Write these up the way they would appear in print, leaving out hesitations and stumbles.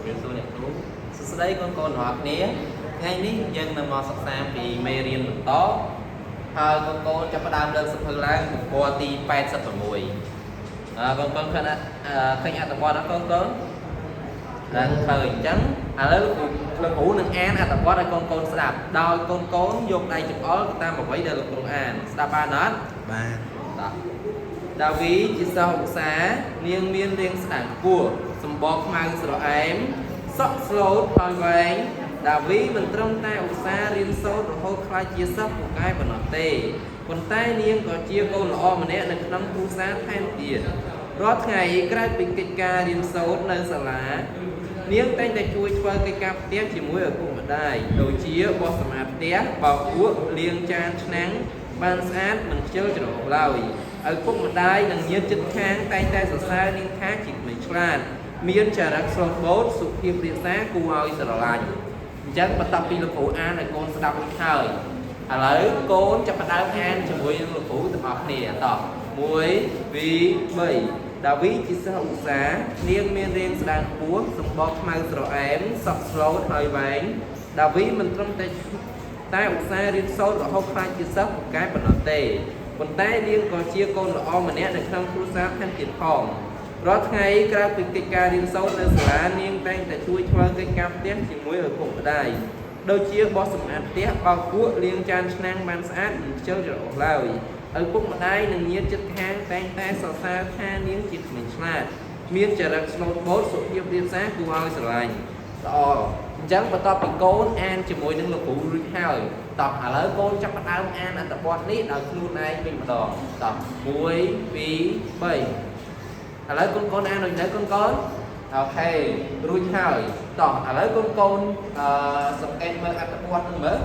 រាបសួរអ្នកគ្រូសួស្តីកូនកូនទាំងអស់គ្នាថ្ងៃនេះយើងនឹងមកសិក្សាពីមេរៀនបន្តហើយកូនកូនចាប់ផ្ដើមលើកសៀវភៅឡើងទំព័រទី86អើកូនកូនឃើញអឃើញអត្ថបទអត់កូនកូនឡើងឃើញអញ្ចឹងឥឡូវលោកគ្រូលោកគ្រូនឹងអានអត្ថបទឲ្យកូនកូនស្ដាប់ដោយកូនកូនយកដៃចង្អុលទៅតាមអ្វីដែលលោកគ្រូអានស្ដាប់បានអត់ បាទ តោះដាវីជាសិស្សឧស្សាហ៍នាងមានរាងស្ដាងខ្ពស់សម្បកខ្មៅស្រអែមសក់ស្លូតហើយវែងដាវីមិនត្រឹមតែឧស្សាហ៍រៀនសូត្ររហូតក្លាយជាសិស្សពូកែប៉ុណ្ណោះទេប៉ុន្តែនាងក៏ជាកូនល្អម្នាក់នៅក្នុងគ្រួសារថែមទៀតរាល់ថ្ងៃក្រៅពីកិច្ចការរៀនសូត្រនៅសាលានាងតែងតែជួយធ្វើកិច្ចការផ្ទះជាមួយឪពុកម្ដាយដូចជាបោសសម្អាតផ្ទះបោកគក់លាងចានឆ្នាំងបានស្អាតមិនខ្ជិលច្រអូសឡើយឪពុកម្ដាយនិងញាតិជិតខាងតែងតែសរសើរនាងថាជាក្មេងឆ្លាតមានចរិតស្លូតបូតសុភាពរាបសារគួរឲ្យស្រឡាញ់អញ្ចឹងបន្ទាប់ពីលោកគ្រូអានឲ្យកូនស្ដាប់រួចហើយឥឡូវកូនចាប់ផ្ដើមអានជាមួយនឹងលោកគ្រូទាំងអស់គ្នាតោះ1 2 3ដាវីជាសិស្សឧស្សាហ៍នាងមានរាងស្ដាងខ្ពស់សម្បកខ្មៅស្រអែមសក់ស្លូតហើយវែងដាវីមិនត្រឹមតែតែឧស្សាហ៍រៀនសូត្ររហូតក្លាយជាសិស្សពូកែប៉ុណ្ណោះទេប៉ុន្តែនាងក៏ជាកូនល្អម្នាក់នៅក្នុងគ្រួសារថែមទៀតផងរាល់ថ្ងៃក្រៅពីកិច្ចការរៀនសូត្រនៅសាលានាងតែងតែជួយធ្វើកិច្ចការផ្ទះជាមួយឪពុកម្ដាយដូចជាបោសសម្អាតផ្ទះបោកគក់លាងចានឆ្នាំងបានស្អាតមិនខ្ជិលច្រអូសឡើយឪពុកម្ដាយនិងញាតិជិតខាងតែងតែសរសើរថានាងជាក្មេងឆ្លាតមានចរិតស្លូតបូតសុភាពរាបសារគួរឲ្យស្រឡាញ់ល្អអញ្ចឹងបន្ទាប់ពីកូនអានជាមួយនឹងលោកគ្រូរួចហើយតោះឥឡូវកូនចាប់ផ្ដើមអានអត្ថបទនេះដោយខ្លួនឯងវិញម្ដងតោះ1 2 3ឥឡូវកូនកូនអានដូចនៅកូនកូន OK រួចហើយតោះឥឡូវកូនកូនអឺសង្កេតមើលអត្ថបទហ្នឹងមើល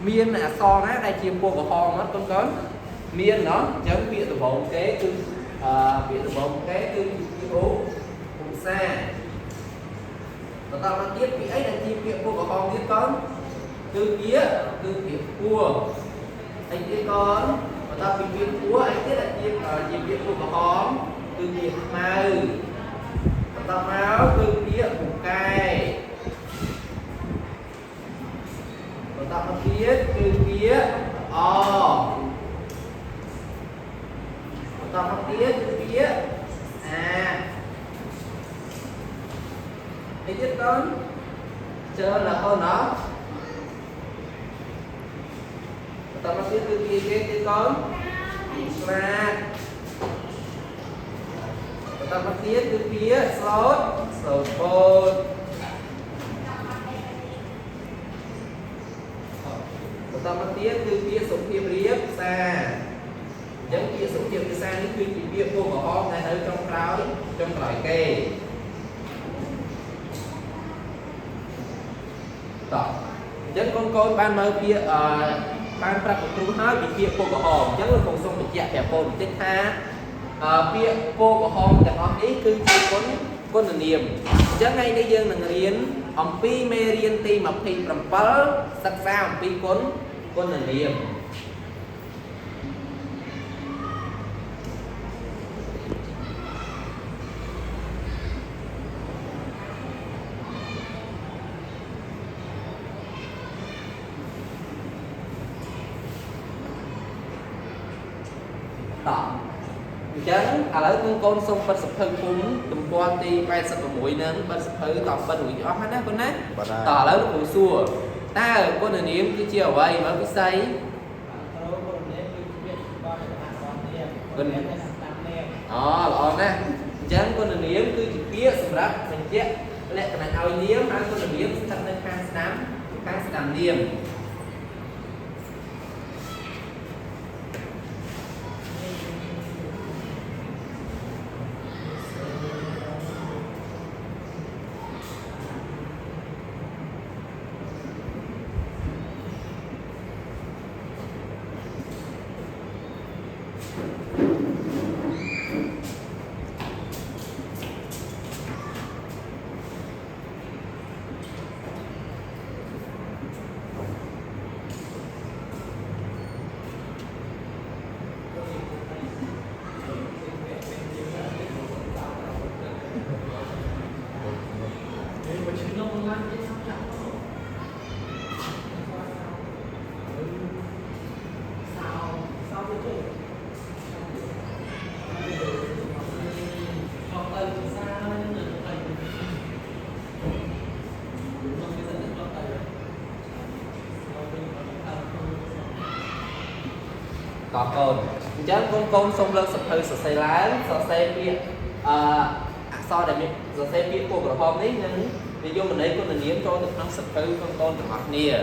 មានអក្សរណាដែលជាពណ៌ក្រហមអត់កូនកូនមានណោះអញ្ចឹងពាក្យដំបូងគេគឺអឺពាក្យដំបូងគេគឺជាពាក្យឧស្សាហ៍បន្តមកទៀតពាក្យអីដែលជាពាក្យពណ៌ក្រហមទៀតកូនគឺពាក្យគឺពាក្យពស់អីទៀតកូនបន្តពីពាក្យពស់អីទៀតដែលជាជាពាក្យពណ៌ក្រហមគឺពាក្យខ្មៅបន្តមកគឺពាក្យពូកែបន្តមកទៀតគឺពាក្យអបន្តមកទៀតគឺពាក្យអាអីទៀតកូនជើណាកូនណោះបន្តមកទៀតគឺពាក្យគេទៀតកូនពាក្យឆ្លាតបន្តមកទៀតគឺពាក្យស្លូតស្លូតបូតបន្តមកទៀតគឺពាក្យសុភាពរាបសារអញ្ចឹងពាក្យសុភាពរាបសារនេះគឺជាពាក្យពណ៌ក្រហមដែលនៅចុងក្រោយចុងក្រោយគេតោះអញ្ចឹងកូនកូនបានមើលពាក្យអឺបានប្រាប់លោកគ្រូហើយពីពាក្យពណ៌ក្រហមអញ្ចឹងលោកគ្រូសូមបញ្ជាក់ប្រាប់កូនបន្តិចថាអឺពាក្យពណ៌ក្រហមទាំងអស់នេះគឺជាគុណគុណនាមអញ្ចឹងថ្ងៃនេះយើងនឹងរៀនអំពីមេរៀនទី27សិក្សាអំពីគុណគុណនាមតោះអញ្ចឹងឥឡូវកូនកូនសូមបិទសភៅភូមិទំព័រទី86នឹងបិទសភៅតបិទរួចអស់ហើយណាកូនណា បាទហើយ តោះឥឡូវលោកគ្រូសួរតើគុណនាមគឺជាអ្វីមើលពិសី គ្រូគុណនាមគឺជាពាក្យរបស់លក្ខណៈរបស់នាម គុណ នាមនៅតាមនាម អូល្អណាស់អញ្ចឹងគុណនាមគឺជាពាក្យសម្រាប់បញ្ជាក់លក្ខណៈឲ្យនាមហើយគុណនាមស្ថិតនៅខាងស្ដាំខាងស្ដាំនាម តកូនអញ្ចឹងកូនកូនសូមលើកសភៅសរសេរឡើងសរសេរពាក្យអឺអក្សរដែលមានសរសេរពាក្យពណ៌ក្រហមនេះនិងនិយមន័យគុណនាមចូលទៅក្នុងសភៅកូនកូនទាំងអស់គ្នា។